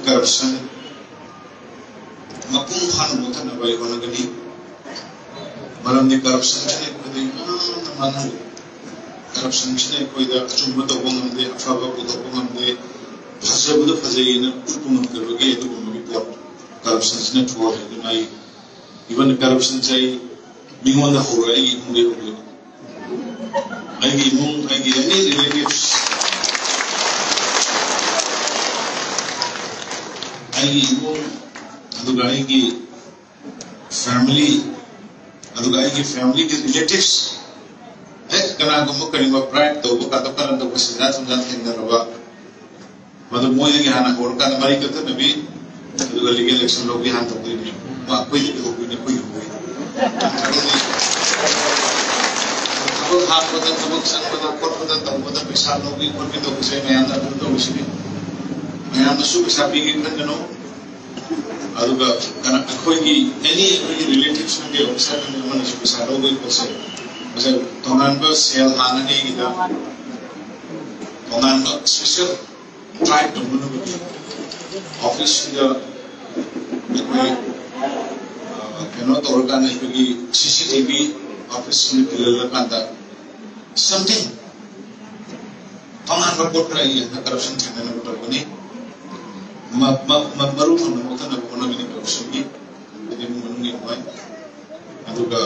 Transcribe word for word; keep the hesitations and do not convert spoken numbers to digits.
Corruption ꯃꯄꯨꯡ ꯐꯥꯅ ꯃꯨꯊꯠꯅꯕ ꯑꯩ ꯍꯣꯠꯅꯒꯅꯤ꯫ ꯃꯔꯝꯗꯤ ꯀꯔꯞꯁꯟꯁꯤꯅ ꯑꯩꯈꯣꯏꯗ ꯌꯥꯝꯅ ꯃꯥꯡꯍꯜꯂꯤ꯫ ꯀꯔꯞꯁꯟꯁꯤꯅ ꯑꯩꯈꯣꯏꯗ ꯑꯆꯨꯝꯕ ꯇꯧꯕ ꯉꯝꯗꯦ, ꯑꯐꯕ ꯄꯨꯊꯣꯛꯄ ꯉꯝꯗꯦ, ꯐꯖꯕꯗ ꯐꯖꯩꯌꯦꯅ ꯎꯠꯄ ꯉꯝꯗꯕꯒꯤ ꯑꯗꯨꯒꯨꯝꯕꯒꯤ ꯄꯣꯠ ꯀꯔꯞꯁꯟꯁꯤꯅ ꯊꯣꯛꯍꯜꯂꯦ꯫ ꯑꯗꯨꯅ ꯑꯩ ꯏꯚꯟ ꯀꯔꯞꯁꯟꯁꯦ ꯑꯩ ꯃꯤꯉꯣꯟꯗ ꯍꯧꯔꯣꯏ, ꯑꯩꯒꯤ ꯏꯃꯨꯡꯗꯒꯤ ꯍꯧꯗꯣꯏꯅꯤ꯫ ꯑꯩꯒꯤ ꯏꯃꯨꯡ, ꯑꯩꯒꯤ ꯑꯦꯅꯤ ꯔꯤꯂꯦꯇꯤꯚꯁ, ꯑꯩꯒꯤ ꯏꯃꯨꯡ, ꯑꯗꯨꯒ ꯑꯩꯒꯤ ꯐꯦꯃꯤꯂꯤ, ꯑꯗꯨꯒ ꯑꯩꯒꯤ ꯐꯦꯃꯤꯂꯤꯒꯤ ꯔꯤꯂꯦꯇꯤꯚꯁ, ꯍꯦꯛ ꯀꯅꯥꯒꯨꯝꯕ ꯀꯔꯤꯒꯨꯝꯕ ꯕ꯭ꯔꯥꯏꯕ ꯇꯧꯕ, ꯀꯥꯇꯛ ꯀꯥꯔꯟ ꯇꯧꯕ, ꯁꯦꯟꯖꯥ ꯊꯨꯝꯖꯥ ꯊꯦꯡꯅꯔꯕ, ꯃꯗꯨ ꯃꯣꯏꯗꯒꯤ ꯍꯥꯟꯅ ꯍꯧꯔꯀꯥꯟꯗ ꯃꯔꯤ ꯀꯛꯊꯠꯅꯕꯤ, ꯑꯗꯨꯒ ꯂꯤꯒꯦꯜ ꯑꯦꯛꯁꯟ ꯂꯧꯕꯤ ꯍꯥꯟꯅ ꯇꯧꯗꯣꯏꯅꯦ꯫ ꯃꯥ ꯑꯩꯈꯣꯏꯗꯒꯤ ꯍꯧꯗꯣꯏꯅꯦ, ꯑꯩꯈꯣꯏꯒꯤ ꯍꯧꯗꯣꯏꯅꯦ꯫ ꯊꯕꯛ ꯍꯥꯞꯄꯗ, ꯊꯕꯛ ꯆꯪꯕꯗ, ꯈꯣꯠꯄꯗ, ꯇꯧꯕꯗ ꯄꯩꯁꯥ ꯂꯧꯕꯤ ꯈꯣꯠꯄꯤ ꯇꯧꯕꯁꯦ ꯃꯌꯥꯝꯅ ꯑꯗꯨꯝ ꯇꯧꯔꯤꯁꯤꯅꯤ꯫ ꯃꯌꯥꯝꯅꯁꯨ ꯄꯩꯁꯥ ꯄꯤꯒꯦ ꯈꯟꯒꯅꯨ꯫ ꯑꯗꯨꯒ ꯀꯅꯥ, ꯑꯩꯈꯣꯏꯒꯤ ꯑꯦꯅꯤ ꯑꯩꯈꯣꯏꯒꯤ ꯔꯤꯂꯦꯇꯤꯚꯁ ꯈꯪꯗꯦ, ꯑꯣꯐꯤꯁꯥꯔ ꯈꯪꯗꯦ, ꯑꯃꯅꯁꯨ ꯄꯩꯁꯥ ꯂꯧꯕꯒꯤ ꯄꯣꯠꯁꯦ, ꯃꯁꯦ ꯇꯣꯉꯥꯟꯕ ꯁꯦꯜ ꯍꯥꯡꯉꯅꯤ ꯑꯩꯒꯤꯗ, ꯇꯣꯉꯥꯟꯕ ꯁ꯭ꯄꯦꯁꯦꯜ ꯇ꯭ꯔꯥꯏꯕ ꯇꯧꯅꯅꯕꯒꯤ ꯑꯣꯐꯤꯁꯁꯤꯗ ꯑꯩꯈꯣꯏ, ꯑ, ꯀꯩꯅꯣ ꯇꯧꯔꯀꯥꯟꯗ ꯑꯩꯈꯣꯏꯒꯤ ꯁꯤ ꯁꯤ ꯇꯤ ꯚꯤ ꯑꯣꯐꯤꯁꯁꯤꯡꯗ ꯈꯤꯜꯍꯜꯂꯀꯥꯟꯗ something ꯇꯣꯉꯥꯟꯕ ꯄꯣꯠ ꯈꯔ ꯑꯩ ꯍꯟꯗꯛ ꯀꯔꯞꯁꯟ ꯊꯦꯡꯅꯅꯕ ꯇꯧꯒꯅꯤ꯫ ꯃ-, ꯃ-, ꯃ-, ꯃꯔꯨ ꯐꯪꯅ ꯃꯨꯊꯠꯅꯕ ꯍꯣꯠꯅꯒꯅꯤ ꯀꯔꯞꯁꯟꯒꯤ, ꯍꯥꯏꯗꯤ ꯏꯃꯨꯡ ꯃꯅꯨꯡꯒꯤ ꯍꯣꯏ꯫ ꯑꯗꯨꯒ